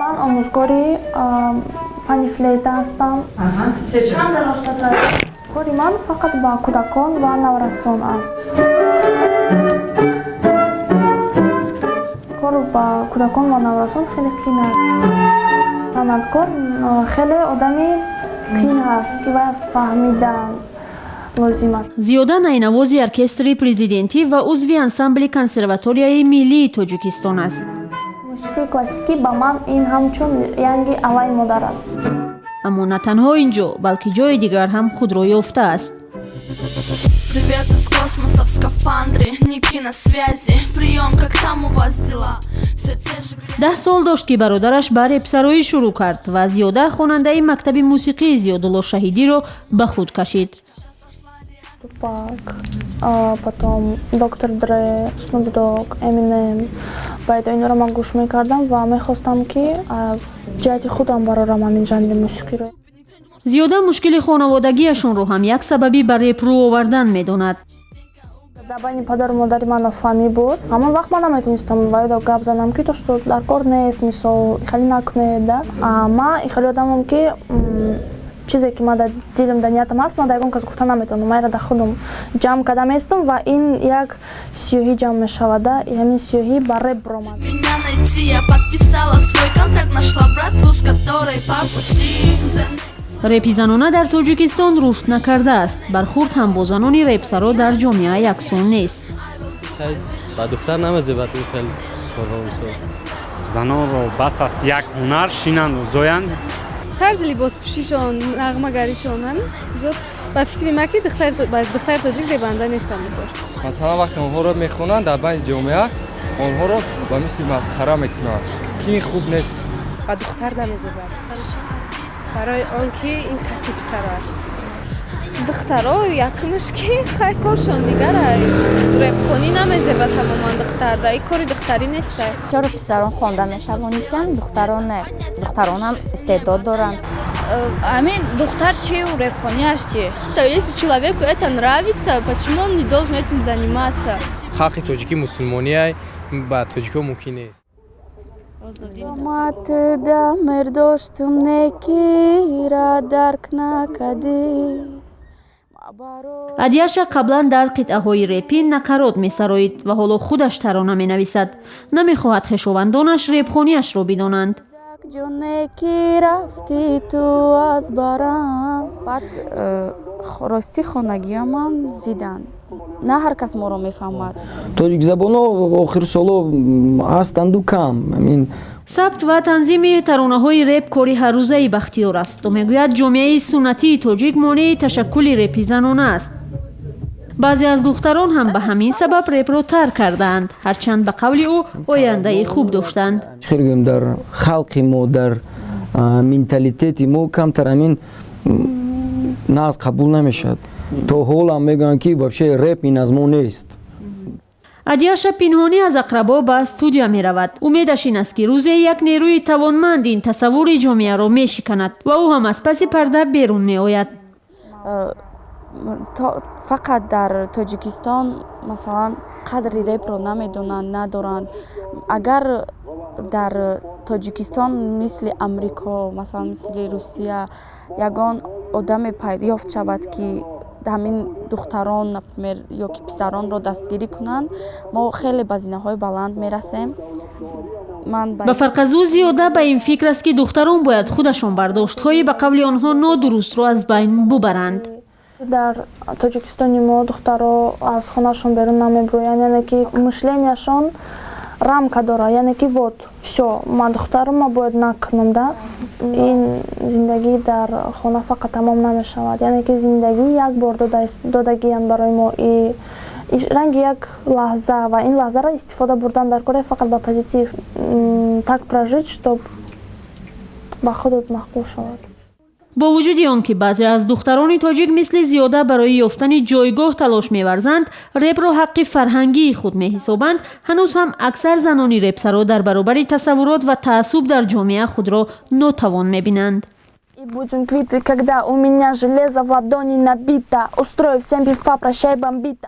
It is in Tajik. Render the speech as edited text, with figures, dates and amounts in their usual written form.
Ман омӯзгори фанни флейта ҳастам. Кори ман фақат ба кӯдакон ва наврасон аст. Кор ба кӯдакон ва наврасон хеле қин аст. Санъаткор хеле одами қин аст, ки вай фаҳмидан лозим аст. Зиёда найнавози оркестри президентӣ ва узви ансамбли Консерваторияи миллии Тоҷикистон аст. Мусиқии классикӣ ба ман ин ҳамчун янги алайи модар аст. Аммо на танҳо ин ҷо, балки ҷои дигар ҳам худро ёфтааст. Привет из космоса в скафандре, Ники на связи. Прием, как там у вас дела? Все те же. 10 сол дошт, ки бародараш ба репсароӣ шурӯъ кард ва Зиёда хонандаи мактаби мусиқии Зиёдулло Шаҳидиро ба худ кашид. Тупак, потом Доктор Дре, Снуп Дог, Эминем. Баъд инро ман гӯш мекардам ва мехостам, ки аз ҷиҳати худам барорам ҳамин жанри мусиқиро. Зиёда мушкили хонаводагиашонро ҳам як сабаби ба реп рӯ овардан медонад. Дар байни падару модари ман нофаҳмӣ буд. Ҳамон вақт ман наметонистам вайдо гап занам, ки то что дар кор нест, мисол, хеле накунед да. Ман хеле одамам, ки чизе ки ман дар дилам, дар ниятам ҳаст, ман дар ягон кас гуфта наметавонам. Ман дар худам ҷамъ карда местам ва ин як сиёҳӣ ҷамъ мешавад да, ҳамин сиёҳӣ ба реп баромад. Меня найти, я подписала свой контракт, нашла братву, с которой по пути. The next Репи занона дар Тоҷикистон рушд накардааст. Бархурд ҳам бо занони репсаро дар ҷомеа яксон нест. Ба духтар намезебад ин хел корҳо, мисол. Занонро бас аст як ҳунар, шинанду зоянд. Тарзи либоспӯшишон, нағмагаришон, ҳамин чизо, ба фикри ман, ки духтари тоҷик зебанда нестанд кор. Масалан, вақте онҳоро мехонанд, дар байни ҷомеа онҳоро ба мисли масхара мекунанд, ки ин хуб нест. Ба духтар намезебад, барои он ки ин касби писаро аст. Духтаро якмиш ки хай коршон дигара, репхонӣ намезеба тамоман духтарда, ин кори духтарӣ неста. Чаро писарон хонда метавонистанд, духтарон не? Духтаронам истеъдод доранд. Ҳамин духтар чи, репхониаш чи? Если человеку это нравится, почему он не должен этим заниматься? Халқи тоҷикӣ мусулмониай, ба тоҷикҳо мумкин нест. Омад дамер доштум, некира дарк накадӣ. Адияша қаблан дар қитъаҳои репӣ нақарот месароид ва ҳоло худаш тарона менависад. Намехоҳад хешовандонаш репхониашро бидонанд. Ҷоне ки рафтӣ ту аз барам. Баъд ростӣ, хонагиёмам зиданд, на ҳар кас моро мефаҳмад. Тоҷикзабонҳо охири солҳо ҳастанду кам. Сабт ва танзими таронаҳои реп кори ҳаррӯзаи Бахтиёр аст. Ӯ мегӯяд, ҷомеаи суннатии тоҷик монеи ташаккули репи занона аст. Баъзе аз духтарон ҳам ба ҳамин сабаб репро тарк кардаанд, ҳарчанд, ба қавли ӯ, ояндаи хуб доштанд. Хеле гӯем, дар халқи мо, дар менталитети мо камтар ҳамин нағз қабул намешавад. То ҳолам мегӯянд, ки вообще реп ин аз мо нест. Адияша пинҳонӣ аз ақрабо ба студия меравад. Умедаш ин аст, ки рӯзе як нерӯи тавонманд ин тасаввури ҷомеаро мешиканад ва ӯ ҳам аз паси парда берун меояд. Фақат дар Тоҷикистон, масалан, қадри репро намедонанд, надоранд. Агар дар Тоҷикистон мисли Амрико, масалан, мисли Русия ягон одаме ёфт шавад, ки ҳамин духтарон, например, ё ки писаронро дастгирӣ кунанд, мо хеле ба зинаҳои баланд мерасем. Ба фарқ аз ӯ, Зиёда ба ин фикр аст, ки духтарон бояд худашон бардоштҳои, ба қавли онҳо, нодурустро аз байн бубаранд. Дар Тоҷикистони мо духтаро аз хонаашон берун намебироянд, яъне ки мышленияшон рамка дорад, яъне ки вот всё, ман духтарам, ма бояд накунам да. Ин зиндагӣ дар хона фақат тамом намешавад, яъне ки зиндагӣ як бор додагиянд барои мо и ранги як лаҳза, ва ин лаҳзаро истифода бурдан дар кор, фақат ба позитив так прожить, чтоб ба худат маъқул шавад. Бо вуҷуди он ки баъзе аз духтарони тоҷик мисли Зиёда барои ёфтани ҷойгоҳ талош меварзанд, репро ҳаққи фарҳангии худ меҳисобанд, ҳанӯз ҳам аксар занони репсаро дар баробари тасаввурот ва таассуб дар ҷомеа худро нотавон мебинанд. И будем квиты, когда у меня железо в ладони набито. Устрою всем пивка, прощай, бомбита.